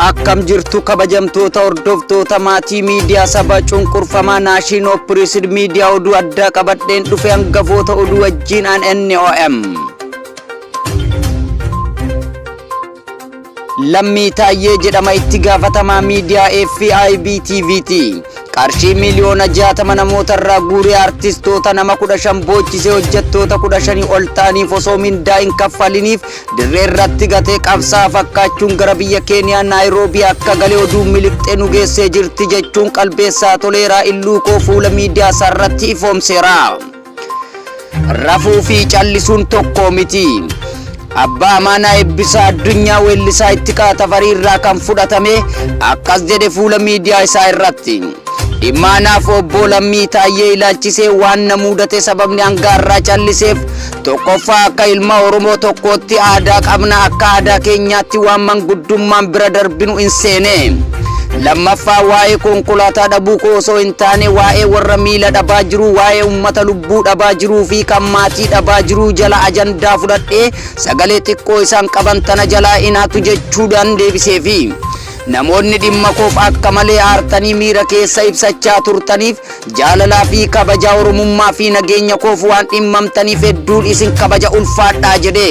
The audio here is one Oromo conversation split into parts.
Akkam jirtu kabajamtoota hordoftoota maatii miidiyaa saba cunqurfamaa Naashin Opiriisid miidiyaa oduu addaa qabadheen dhufe hangafoota oduu wajjiin an NOM. Lammii Taayyee jedhama itti gaafatamaa miidiyaa FIB TVti. Qarshii miiliyoona 60 namoota irraa guuree artistoota nama 15 boochisee hojjettoota 15 ol ta'aniif osoo mindaa hin kaffaliniif dirree irratti gatee qabsaa'aa fakkaachuun gara biyya Keeniyaa Naayiroobii akka gale oduun miliqxee nu geessee jirti jechuun Qalbeessaa Toleeraa Illuukoo fuula miidiyaa isaa irratti ifoomseera. Rafuu fi callisuun tokko miti. Abbaa Amaanaa Eebbisaa Addunyaa weellisaa Ittiqaa Tafarii irraa kan fudhatame akkas jedhe fuula miidiyaa isaa irratti. Dhimma anaaf obbo Lammii Taayyee ilaalchisee waan na muudate sababni hanga har'aa calliseef tokkoffaa akka ilma Oromoo tokkootti aadaa qabna akka aadaa keenyaatti waan manguddummaan bira darbinu hin seene. Lammaffaa waa'ee konkolaataa dhabuu koo osoo hin taane waa'ee warra miila dhabaa jiruu waa'ee ummata lubbuu dhabaa jiruu fi kan maatii dhabaa jiruu jala ajandaa fudhadhee sagalee xiqqoo isaan qaban tana jalaa hin hatu jechuudhaan deebiseefi. Namoonni dhimma koof akka malee aartanii miira keessa ibsachaa turtaniif jaalalaa fi kabajaa Oromummaa fi nageenya koof waan dhimmamtaniif hedduun isin kabaja ulfaadhaa jedhe.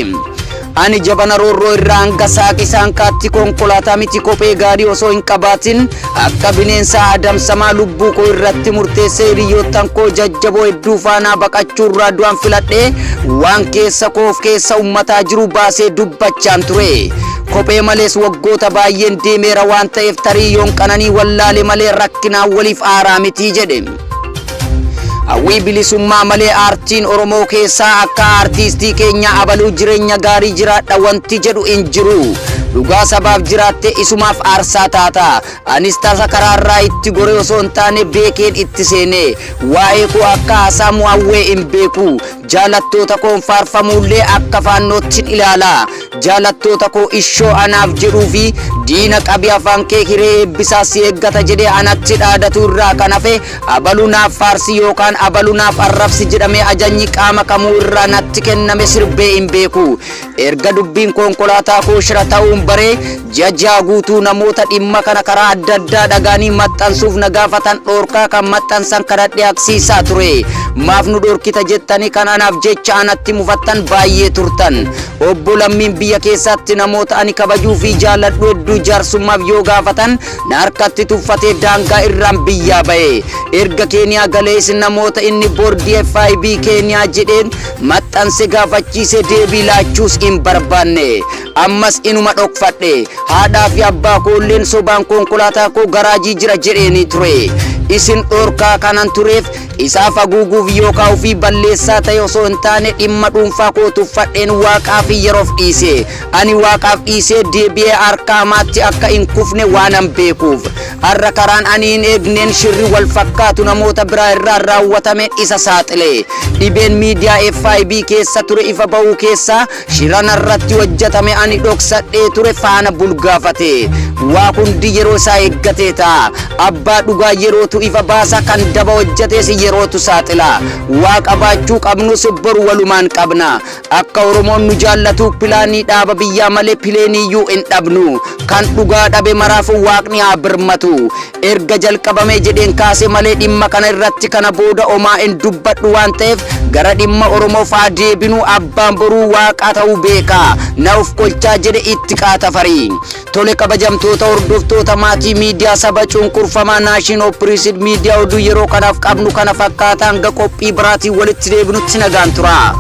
Ani jabana roorroo irraa hanga saaqi saanqaatti konkolaataa miti kophee gaarii osoo hin qabaatin akka bineensaa adamsamaa lubbuu koo irratti murteessee hiriyyoottan koo jajjaboo hedduu faanaa baqachuurraa du'an filadhee waan keessa koof keessa ummataa jiru baasee dubbachaan ture. Kophee malees waggoota baay'een deemeera waan ta'eef tarii yoon qananii wallaale malee rakkinaan waliif aaraa miti jedhe. Hawwii bilisummaa malee aartiin Oromoo keessaa akka aartiistii keenyaa abaluu jireenya gaarii jiraadha wanti jedhu hin jiru. Dhugaa sabaaf jiraatte isumaaf aarsaa taata. Anis tasa karaarraa itti goree osoo hin taane beekeen itti seene. Waa'ee koo akka haasaamu hawwee hin beeku. Jaalattoota koon faarfamuullee akka faannoottin ilaala. Jaalattoota koo ishoo anaaf jedhuu fi diina qabi afaan kee hiree eebbisaa si eeggata jedhee anatti dhaadatu irraa kan hafe abalu naaf faarsi yookaan abalu naaf arrabsi jedhamee ajanyi qaama kamuu irraa natti kenname sirbee hin beeku. Erga dubbiin konkolaataa koo shira ta'uun baree ji'a ja'a guutuu namoota dhimma kana karaa adda addaa dhagaanii maxxansuuf na gaafatan dhoorkaa kan maxxansan kadhadhee haqsiisaa ture. Maaf nu dhorkita jettanii kan anaaf jecha anatti mufattan baay'ee turtan. Obbo Lammiin biyya keessaatti namoota ani kabajuu fi jaalladhu hedduu jaarsummaaf yoo gaafatan na harkatti tuffatee daangaa irraan biyyaa ba'e. Erga Keeniyaa galees namoota inni boordii FIB Keeniyaa jedheen maxxanse gaafachiisee deebii laachuus hin barbaanne. Ammas inuma dhokfadhe. Haadhaa fi abbaa koolleen sobaan konkolaataa koo garaajii jira jedheenii ture. Isin dhorkaa kanan tureef isaaf haguuguuf yookaa ofii balleessaa ta'e osoo hin taane dhimma dhuunfaa koo tuffadheen waaqaa fi yeroof dhiise. Ani waaqaaf dhiisee deebi'ee harka hamaatti akka hin kufne waanan beekuuf. Har'a karaan ani hin eegneen shirri wal fakkaatu namoota biraa irraan raawwatame isa saaxile. Dhibeen miidiyaa FIB keessa ture ifa ba'uu keessaa shira narratti hojjetame ani dhoksadhee ture faana bulgaafate. Waa hundi yeroo isaa eeggatee ta'a. Abbaa dhugaa yerootu ifa baasa kan daba hojjetes yerootu saaxila. Waa qabaachuu qabnus boru walumaan qabna. Akka Oromoon nu jaallatu pilaanii dhaaba biyyaa malee pileeniiyyuu hin dhabnu. Kan dhugaa dhabe maraaf waaqni haa birmatu. Erga jalqabamee jedheen kaase malee dhimma kana irratti kana booda omaa hin dubbadhu waan ta'eef gara dhimma Oromoof haa deebinu abbaan boruu waaqaa ta'uu beeka. Na of kolchaa jedhe itti qaatafarii. Tole kabajamtoota hordoftoota maatii miidiyaa saba cunqurfamaa Naashin Opiriisid miidiyaa oduu yeroo kanaaf qabnu kana fakkaata hanga qophii biraatiin walitti deebinutti nagaan tura.